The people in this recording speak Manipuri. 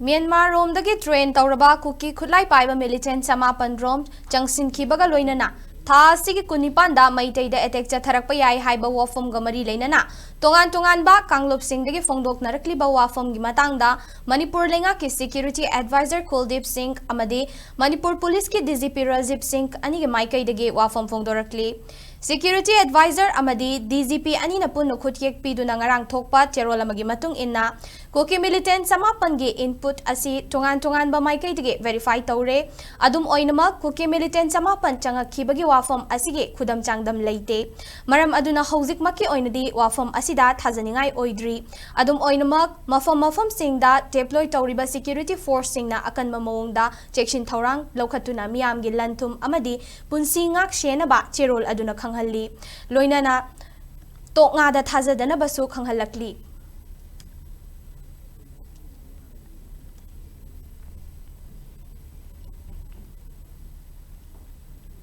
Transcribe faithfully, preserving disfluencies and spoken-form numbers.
ꯃ꯭ꯌꯥꯟꯃꯥꯔ ꯔꯣꯝꯗꯒꯤ ꯇ꯭ꯔꯦꯟ ꯇꯧꯔꯕ ꯀꯨꯀꯤ ꯈꯨꯠꯂꯥꯏ ꯄꯥꯏꯕ ꯃꯤꯂꯤꯇꯦꯟ ꯆꯃꯥꯄꯟ ꯔꯣꯝ ꯆꯪꯁꯤꯟꯈꯤꯕꯒ ꯂꯣꯏꯅꯅ ꯊꯥ ꯑꯁꯤꯒꯤ ꯀꯨꯟꯅꯤꯄꯥꯟꯗ ꯃꯩꯇꯩꯗ ꯑꯦꯇꯦꯛ ꯆꯠꯊꯔꯛꯄ ꯌꯥꯏ ꯍꯥꯏꯕ ꯋꯥꯐꯝꯒ ꯃꯔꯤ ꯂꯩꯅꯅ ꯇꯣꯉꯥꯟ ꯇꯣꯉꯥꯟꯕ ꯀꯥꯡꯂꯨꯞꯁꯤꯡꯗꯒꯤ ꯐꯣꯡꯗꯣꯛꯅꯔꯛꯂꯤꯕ ꯋꯥꯐꯝꯒꯤ ꯃꯇꯥꯡꯗ ꯃꯅꯤꯄꯨꯔ ꯂꯩꯉꯥꯛꯀꯤ ꯁꯦꯀ꯭ꯌꯨꯔꯤꯇꯤ ꯑꯦꯗꯚꯥꯏꯖꯔ ꯀꯨꯜꯗꯤꯞ ꯁꯤꯡ ꯑꯃꯗꯤ ꯃꯅꯤꯄꯨꯔ ꯄꯨꯂꯤꯁꯀꯤ ꯗꯤ ꯖꯤ ꯄꯤ ꯔꯥꯖꯤꯞ ꯁꯤꯡ ꯑꯅꯤꯒꯤ ꯃꯥꯏꯀꯩꯗꯒꯤ ꯋꯥꯐꯝ ꯐꯣꯡꯗꯣꯔꯛꯂꯤ꯫ ꯁꯦꯀ꯭ꯌꯨꯔꯤꯇꯤ ꯑꯦꯗꯚꯥꯏꯖꯔ ꯑꯃꯗꯤ ꯗꯤ ꯖꯤ ꯄꯤ ꯑꯅꯤꯅ ꯄꯨꯟꯅ ꯈꯨꯠꯌꯦꯛ ꯄꯤꯗꯨꯅ ꯉꯔꯥꯡ ꯊꯣꯛꯄ ꯆꯦꯔꯣꯜ ꯑꯃꯒꯤ ꯃꯇꯨꯡ ꯏꯟꯅ, ꯀꯨꯀꯤ ꯃꯤꯂꯤꯇꯦꯟ ꯆꯃꯥꯄꯟꯒꯤ ꯏꯟꯄꯨꯠ ꯑꯁꯤ ꯇꯣꯉꯥꯟ ꯇꯣꯉꯥꯟꯕ ꯃꯥꯏꯀꯩꯗꯒꯤ ꯚꯦꯔꯤꯐꯥꯏ ꯇꯧꯔꯦ꯫ ꯑꯗꯨꯝ ꯑꯣꯏꯅꯃꯛ, ꯀꯨꯀꯤ ꯃꯤꯂꯤꯇꯦꯟ ꯆꯃꯥꯄꯟ ꯆꯪꯉꯛꯈꯤꯕꯒꯤ ꯋꯥꯐꯝ ꯑꯁꯤꯒꯤ ꯈꯨꯗꯝ ꯆꯥꯡꯗꯝ ꯂꯩꯇꯦ꯫ ꯃꯔꯝ ꯑꯗꯨꯅ ꯍꯧꯖꯤꯛꯃꯛꯀꯤ ꯑꯣꯏꯅꯗꯤ ꯋꯥꯐꯝ ꯑꯁꯤꯗ ꯊꯥꯖꯅꯤꯡꯉꯥꯏ ꯑꯣꯏꯗ꯭ꯔꯤ꯫ ꯑꯗꯨꯝ ꯑꯣꯏꯅꯃꯛ, ꯃꯐꯝ ꯃꯐꯝꯁꯤꯡꯗ ꯗꯦꯄ꯭ꯂꯣꯏ ꯇꯧꯔꯤꯕ ꯁꯦꯀ꯭ꯌꯨꯔꯤꯇꯤ ꯐꯣꯔꯁꯁꯤꯡꯅ ꯑꯀꯟꯕ ꯃꯑꯣꯡꯗ ꯆꯦꯛꯁꯤꯟ ꯊꯧꯔꯥꯡ ꯂꯧꯈꯠꯇꯨꯅ ꯃꯤꯌꯥꯝꯒꯤ ꯂꯟ ꯊꯨꯝ ꯑꯃꯗꯤ ꯄꯨꯟꯁꯤ ꯉꯥꯛ ꯁꯦꯟꯅꯕ ꯆꯦꯔꯣꯜ ꯑꯗꯨꯅ ꯈꯪꯍꯜꯂꯤ꯫ ꯂꯣꯏꯅꯅ ꯇꯣꯛꯉꯥꯗ ꯊꯥꯖꯗꯅꯕꯁꯨ ꯈꯪꯍꯜꯂꯛꯂꯤ꯫